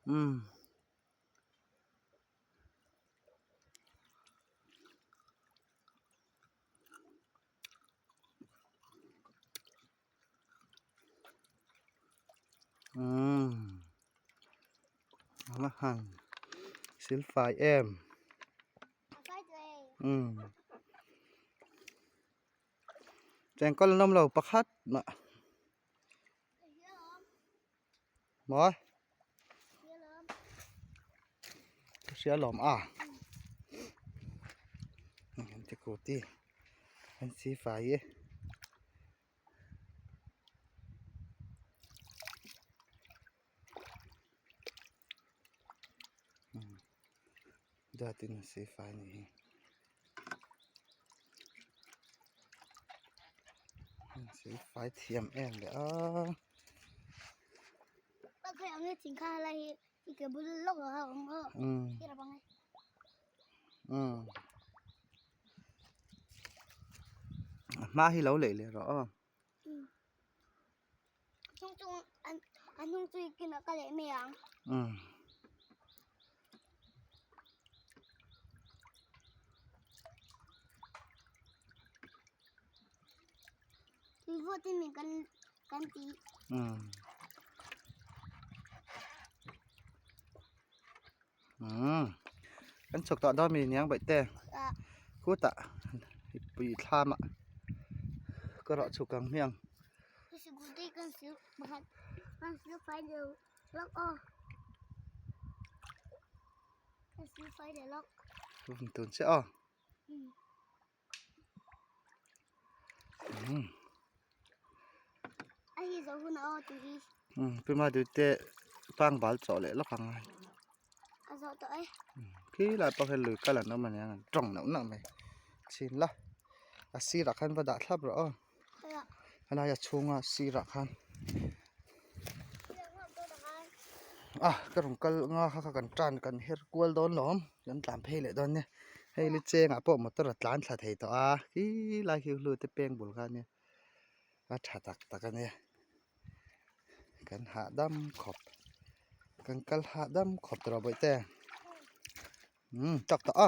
ອືມ ອືມ ເອົາມາຫັ້ນ ຊິລຟາຍແອມ ອືມ ແຈງກໍລະນົມເຫຼົ່າປາຄັດມະ ບໍ່ ເສຍຫຼອມ ອາ ອືມ ເຫັນແຕ່ກູຕິ ເຫັນສີຟ້າເຍ ອືມ ດາຕິນສີຟ້ານີ້ ສີຟ້າທຽມແອງເດີ ອາ ປາເຄີຍເອົາເງິນສິນຄ້າລະເຮັດ ອີກກະບໍ່ລົກເອົາ ອືມ ເຮັດລະບັງ ອືມ ມາຮີລາວເລເລເນາະ ອືມ ທຸງຈຸງ ອັນ ອັນທຸງຈຸງກິນເອົາກະເລແມ່ຍັງ ອືມ ມີພວກທີ່ມີກັນ ກັນຕີ ອືມ ອືມ ກັນສົກຕະດອນມີນຽງໄບແຕ່ ອະ ກູຕະ ປີທາມະ ກະເລາະສຸກັງມຽງ ຄືຊິກູຕີກັນຊິບາດ ກັນຊິໄຟເດີລັອກອອ ກັນຊິໄຟເດີລັອກ ຕຸນເຊອ ອືມ ອືມ ອາຮີໂຊຄຸນອອ ຕູຮີ ອືມ ເປັນມາດູເຕະປາງບາລເຈາະເລະລະພັງ ອາໂຊໂຕເອ ອືມ ຄີລາຍປາເຮັນລືກະລະນະ ມັນຍັງຕຣົງນະນະແມ ຊິນລະ ອາຊີລະຄັນປະດາທັບລະ ອາ ລາຍາຊຸງອາຊີລະຄັນ ອາ ກະລຸງກະງາ ເຂົາກັນຕານກັນເຮັດກວນດອນຫຼອມ ກັນຕາມເພເລດອນເນ ໃຫ້ລິເຈງອາໂປມາຕະຫຼາດລານສາໄທໂຕອາ ຄີລາຍຄິວລູເຕເປງບຸນຄາເນ ອາ ທາຕັກຕະກັນເນ ກັນຫາດຳຂອບ ກັນກະລະຫາດຳຂອບຕະລອດໄບແຕ່ ອືມ ຕັກຕະອາ